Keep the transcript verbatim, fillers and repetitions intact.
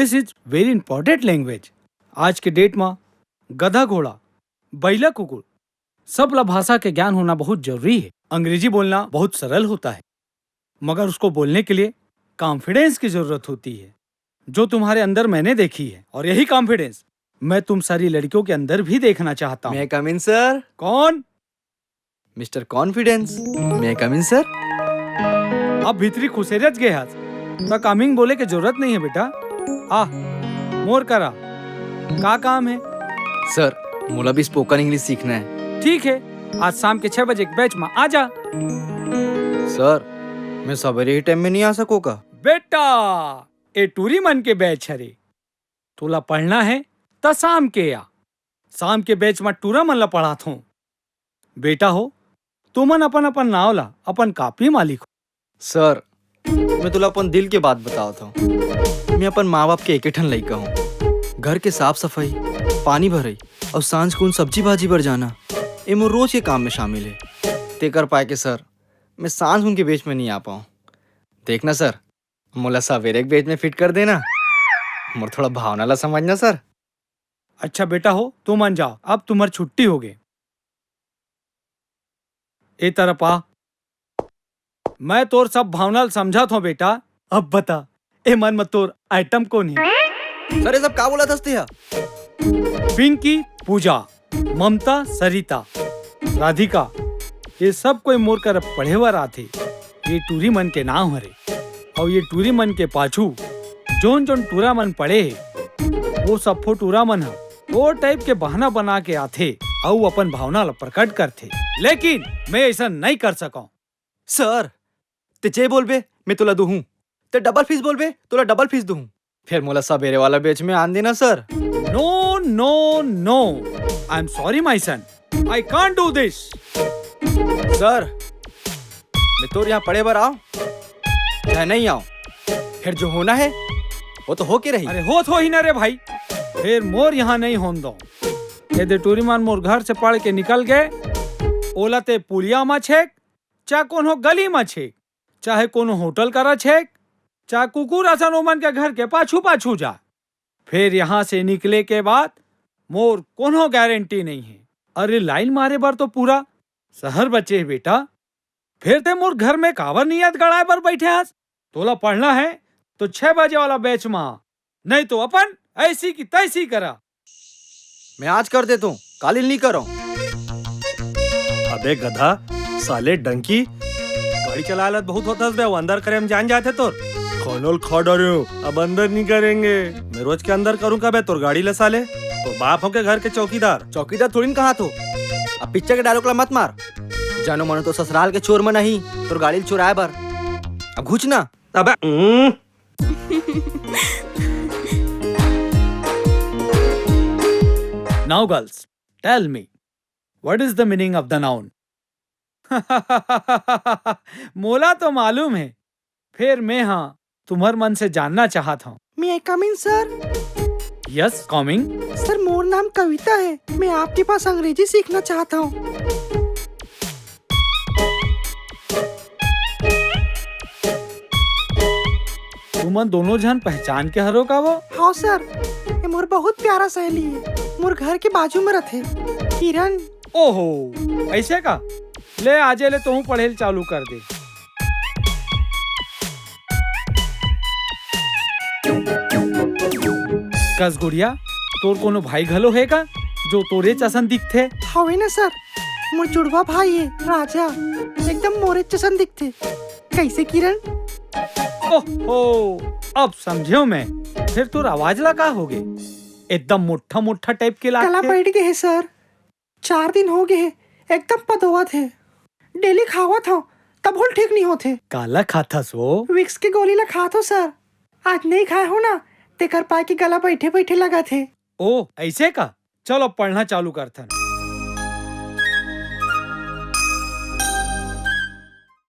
This is very important language. आज के date में गधा घोड़ा, बैला कुकुर, सब ला भाषा के ज्ञान होना बहुत जरूरी है। अंग्रेजी बोलना बहुत सरल होता है, मगर उसको बोलने के लिए कॉन्फिडेंस की जरूरत होती है, जो तुम्हारे अंदर मैंने देखी है। और यही कॉन्फिडेंस मैं तुम सारी लड़कियों के अंदर भी देखना चाहता हूँ। May I come in, sir? कौन? Mister Confidence, may I come in, sir? अब भीतरी खुसेरच गए हस, तो कमिंग बोले के जरूरत नहीं है बेटा। आ, मोर करा, का काम है? सर, मोला भी स्पोकन इंग्लिश सीखना है। ठीक है, आज शाम के छह बजे के बैच में आ जा। सर, मैं सवेरे ही टाइम में नहीं आ सकूँ का? बेटा, ए टूरी मन के बैच हरे, तोला पढ़ना है त शाम के आ। शाम के बैच में टूरा मन ला पढ़ात हूँ। बेटा हो, तुमन अपन अपन नाव ला अपन कापी मा लिखो। सर, मैं तोला अपन दिल के बात बतावत हूँ। मैं अपन माँ बाप के एके ठन लइका हूँ। घर के साफ सफाई, पानी भरई और सांझ कुन सब्जी भाजी बर जाना, ए मोर रोज के काम में शामिल है। तेकर पाए के सर, मैं सांझ कुन के बैच में नहीं आ पाऊँ। देखना सर, मोला सवेरे के बैच में फिट कर देना। मोर थोड़ा भावना ला समझना सर। अच्छा बेटा हो, तुमन जाओ, अब तुम्हार छुट्टी होगे। ए तरफ आ, मैं तोर सब भावना ल समझत हूँ बेटा। अब बता, ए मन म तोर आइटम कौन है? सर, ये सब का बोलत हस तेहा? पिंकी, पूजा, ममता, सरिता, राधिका, ये सब कोई मोर कर पढ़े बर आथे। ये टूरी मन के नाव हरे, अउ ये टूरी मन के पाछू जोन जोन टूरा मन पड़े हे, वो सब्बो टूरा मन ह ओ टाइप के बहाना बना के आथे अउ अपन भावना ल प्रकट करथे, लेकिन मैं ऐसा नहीं कर सकौं। सर, ते जे बोलबे, मैं तोला दूहूं। ते डबल फीस बोलबे, तोला डबल फीस दूहूं। फिर मोला सवेरे वाला बैच में आन देना sir. No, no, no. I am sorry, my son. I can't do this. Sir, मैं तोर यहाँ पढ़े बर आऊं चाहे नहीं आऊं, फिर जो होना है वो तो होके रही। अरे होत होही ना रे भाई, फिर मोर यहाँ नहीं होन दो। यदि टूरी मन मोर घर से पढ़ के निकल गए, ओला ते पुलिया मा छेक, चाहे कोनो गली मा छेक, चाहे कोनो होटल करा छेक, चाहे कुकुर असन ओमन के घर के पाछू पाछू जा। फिर यहाँ से निकले के बाद मोर कोनो गारंटी नहीं है। अरे लाइन मारे बर तो पूरा शहर बचे है बेटा। फिर ते मोर घर में काबर नियत गड़ाए बर बैठे हस? तोला पढ़ना है तो छह बजे वाला बैच मा, नहीं तो अपन ऐसी की तैसी करा। मैं आज कर देता हूँ, कालिल नहीं करो। अबे गधा, साले डंकी, गाड़ी चलाए ला बहुत होता है बे, वो अंदर करे हम जान जाते तोर। खानल खा डरे हो, अब अंदर नहीं करेंगे। मैं रोज के अंदर करूँ का बे तोर गाड़ी ला साले? तो बाप हो के घर के चौकीदार। चौकीदार थोड़ी न कहा थो। अब पिक्चर के डायलॉग ला मत मार। जानो मानो तो ससुराल के चोर में नहीं, तोर गाड़ी ल चुराए बर। अब घुच ना। अबे, उम्म। Now girls, tell me, what is the meaning of the noun? मोला तो मालूम है, फिर मैं हाँ तुम्हर मन से जानना चाहत हूँ। May I come in, sir? Yes, coming. Sir, मोर नाम कविता है। मैं आपके पास अंग्रेजी सीखना चाहता हूँ। तुमन दोनों झन पहचान के हरो का वो? हाँ सर, ये मोर बहुत प्यारा सहेली है। मोर घर के बाजू में रहते। किरण। ओहो, ऐसे का? ले आजे ले तोहू पढ़े ल चालू कर दे। कस गुड़िया, तोर कोनो भाई घलो हे का जो तोरे जसन दिखथे? हवे ना सर, मोर जुड़वा भाई है राजा, एकदम मोरे जसन दिखथे। कैसे किरण? ओहो, अब समझेव मैं। फिर तोर आवाज ला का होगे? एकदम मोट्ठा मोट्ठा टाइप के गला लागथे। बैठ गए है सर, चार दिन हो गए है, एकदम पदोवत है। डेली खावत हो, तब हुल ठीक नहीं होथे। काला खाथस वो? विक्स के गोली ला खात हो सर, आज नहीं खाए हो ना, तेकर पाए के गला बैठे बैठे लगा थे। ओ, ऐसे का? चलो, अब पढ़ना चालू करथन।